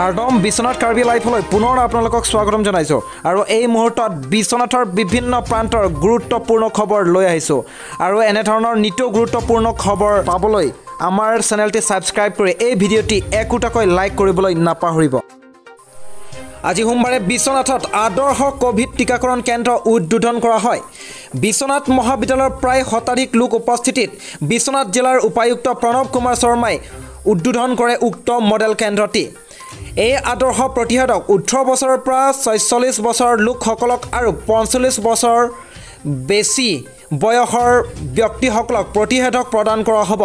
কাৰ্দম বিশ্বনাথ কাৰ্বি লাইফলৈ পুনৰ আপোনালোকক স্বাগতম জনাইছো আৰু এই মুহূৰ্তত বিশ্বনাথৰ বিভিন্ন প্ৰান্তৰ গুৰুত্বপূৰ্ণ খবৰ লৈ আহিছো আৰু এনে ধৰণৰ নিতৌ গুৰুত্বপূৰ্ণ খবৰ পাবলৈ আমাৰ চেনেলটি ছাবস্ক্ৰাইব কৰি এই ভিডিঅ'টি একোটাকৈ লাইক কৰিবলৈ নাপাহৰিব। আজি সোমবাৰে বিশ্বনাথত আদৰ্শ কোভিড টিকাকৰণ কেন্দ্ৰ উদ্বোধন কৰা হয়। বিশ্বনাথ মহাবিদ্যালয়ৰ প্ৰায় শতাধিক লোক উপস্থিতিত বিশ্বনাথ জিলাৰ উপায়ুক্ত প্ৰণৱ কুমাৰ শৰ্মাই উদ্বোধন কৰে উক্ত মডেল কেন্দ্ৰটি। এই আদৰ্শ প্ৰতিষেধক 18 বছৰৰ পৰা 46 বছৰৰ লোকসকলক আৰু 45 বছৰ বেছি বয়সৰ ব্যক্তিসকলক প্ৰতিষেধক প্ৰদান কৰা হ'ব।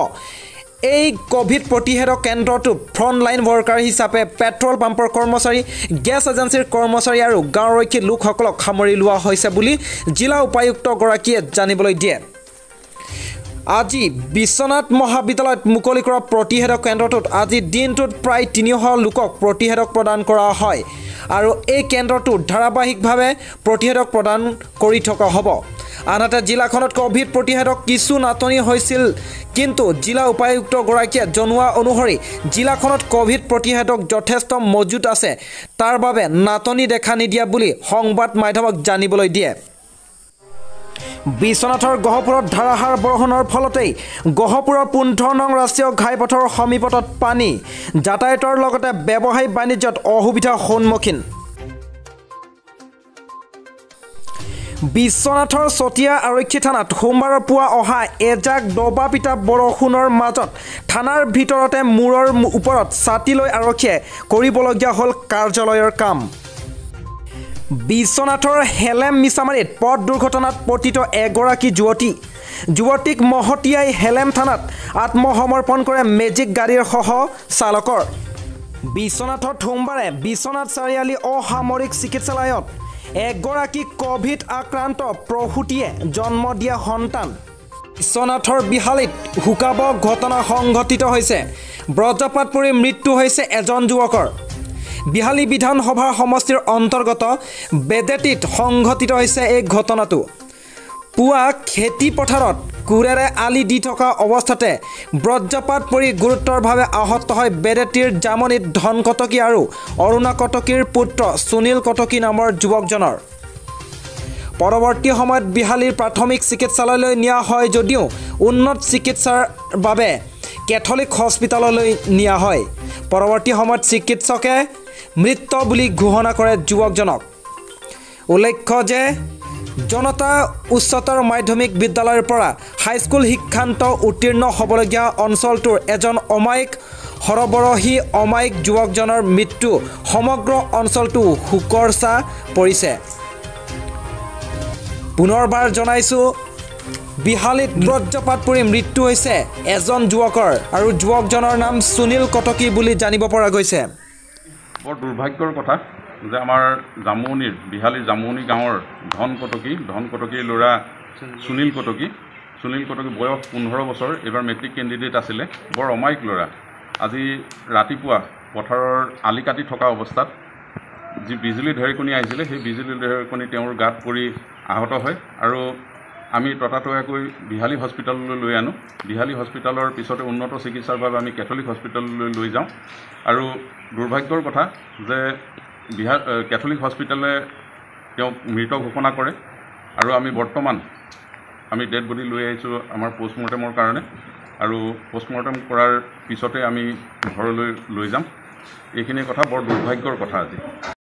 এই কোভিড প্ৰতিষেধক কেন্দ্ৰটো ফ্ৰণ্টলাইন ৱৰ্কাৰ হিচাপে পেট্ৰল পাম্পৰ কৰ্মচাৰী, গেছ এজেঞ্চিৰ কৰ্মচাৰী আৰু গাঁওৰক্ষী লোকসকলক সামৰি লোৱা হৈছে বুলি জিলা উপায়ুক্তগৰাকীয়ে জানিবলৈ দিয়ে। আজি বিশ্বনাথ মহাবিদ্যালয়ত মুকলি কৰা প্ৰতিষেধক কেন্দ্ৰটোত আজি দিনটোত প্ৰায় 300 লোকক প্ৰতিষেধক প্ৰদান কৰা হয় আৰু এই কেন্দ্ৰটোত ধাৰাবাহিকভাৱে প্ৰতিষেধক প্ৰদান কৰি থকা হ'ব। আনহাতে জিলাখনত কোভিড প্ৰতিষেধক কিছু নাটনি হৈছিল, কিন্তু জিলা উপায়ুক্তগৰাকীয়ে জনোৱা অনুসৰি জিলাখনত কোভিড প্ৰতিষেধক যথেষ্ট মজুত আছে, তাৰ বাবে নাটনি দেখা নিদিয়া বুলি সংবাদ মাধ্যমক জানিবলৈ দিয়ে। বিশ্বনাথৰ গহপুৰত ধাৰাসাৰ বৰষুণৰ ফলতেই গহপুৰৰ 15 নং ৰাষ্ট্ৰীয় ঘাইপথৰ সমীপত পানী, যাতায়াতৰ লগতে ব্যৱসায়িক বাণিজ্যত অসুবিধাৰ সন্মুখীন। বিশ্বনাথৰ চতিয়া আৰক্ষী থানাত সোমবাৰৰ পুৱা অহা এজাক দবাপিটা বৰষুণৰ মাজত থানাৰ ভিতৰতে মূৰৰ ওপৰত ছাতি লৈ আৰক্ষীয়ে কৰিবলগীয়া হ'ল কাৰ্যালয়ৰ কাম। বিশ্বনাথৰ হেলেম মিছামাৰীত পথ দুৰ্ঘটনাত পতিত এগৰাকী যুৱতী। যুৱতীক মহতিয়াই হেলেম থানাত আত্মসমৰ্পণ কৰে মেজিক গাড়ীৰ সহ চালকৰ। বিশ্বনাথত সোমবাৰে বিশ্বনাথ চাৰিআলি অসামৰিক চিকিৎসালয়ত এগৰাকী কোভিড আক্ৰান্ত প্ৰসূতিয়ে জন্ম দিয়া সন্তান। বিশ্বনাথৰ বিহালীত শোকাৱহ ঘটনা সংঘটিত হৈছে। বজ্ৰপাত পৰি মৃত্যু হৈছে এজন যুৱকৰ। বিহালী বিধানসভা সমষ্টিৰ অন্তৰ্গত বেদেতিত সংঘটিত হৈছে এই ঘটনাটো। পুৱা খেতি পথাৰত কোৰেৰে আলি দি থকা অৱস্থাতে বজ্ৰপাত পৰি গুৰুতৰভাৱে আহত হয় বেদেতিৰ জামনিত ধন কটকী আৰু অৰুণা কটকীৰ পুত্ৰ সুনীল কটকী নামৰ যুৱকজনৰ। পৰৱৰ্তী সময়ত বিহালীৰ প্ৰাথমিক চিকিৎসালয়লৈ নিয়া হয় যদিও উন্নত চিকিৎসাৰ বাবে কেথলিক হস্পিটেললৈ নিয়া হয়। পৰৱৰ্তী সময়ত চিকিৎসকে মৃত বুলি ঘোষণা কৰে যুৱকজনক। উল্লেখ্য যে জনতা উচ্চতৰ মাধ্যমিক বিদ্যালয়ৰ পৰা হাইস্কুল শিক্ষান্ত উত্তীৰ্ণ হ'বলগীয়া অঞ্চলটোৰ এজন অমায়িক সৰবৰহী অমায়িক যুৱকজনৰ মৃত্যু সমগ্ৰ অঞ্চলটো শোকৰ ছাঁ পৰিছে। পুনৰবাৰ জনাইছোঁ, বিহালীত বজ্ৰপাত পৰি মৃত্যু হৈছে এজন যুৱকৰ আৰু যুৱকজনৰ নাম সুনীল কটকী বুলি জানিব পৰা গৈছে। বৰ দুৰ্ভাগ্যৰ কথা যে আমাৰ জামুনিৰ বিহালী জামুনি গাঁৱৰ ধন কটকীৰ ল'ৰা সুনীল কটকী বয়স 15 বছৰ, এইবাৰ মেট্ৰিক কেণ্ডিডেট আছিলে, বৰ অমায়িক ল'ৰা। আজি ৰাতিপুৱা পথাৰৰ আলি কাটি থকা অৱস্থাত যি বিজুলী ঢেৰেকণি আহিছিলে, সেই বিজুলী ঢেৰেকণি তেওঁৰ গাত পৰি আহত হয় আৰু আমি ততাতৈয়াকৈ বিহালী হস্পিটেললৈ লৈ আনো। বিহালী হস্পিটেলৰ পিছতে উন্নত চিকিৎসাৰ বাবে আমি কেথলিক হস্পিটেললৈ লৈ যাওঁ আৰু দুৰ্ভাগ্যৰ কথা যে কেথলিক হস্পিটেলে তেওঁক মৃত ঘোষণা কৰে আৰু আমি বৰ্তমান ডেড বডি লৈ আহিছোঁ আমাৰ পষ্টমৰ্টেমৰ কাৰণে আৰু পষ্টমৰ্টেম কৰাৰ পিছতে আমি ঘৰলৈ লৈ যাম। এইখিনি কথা বৰ দুৰ্ভাগ্যৰ কথা আজি।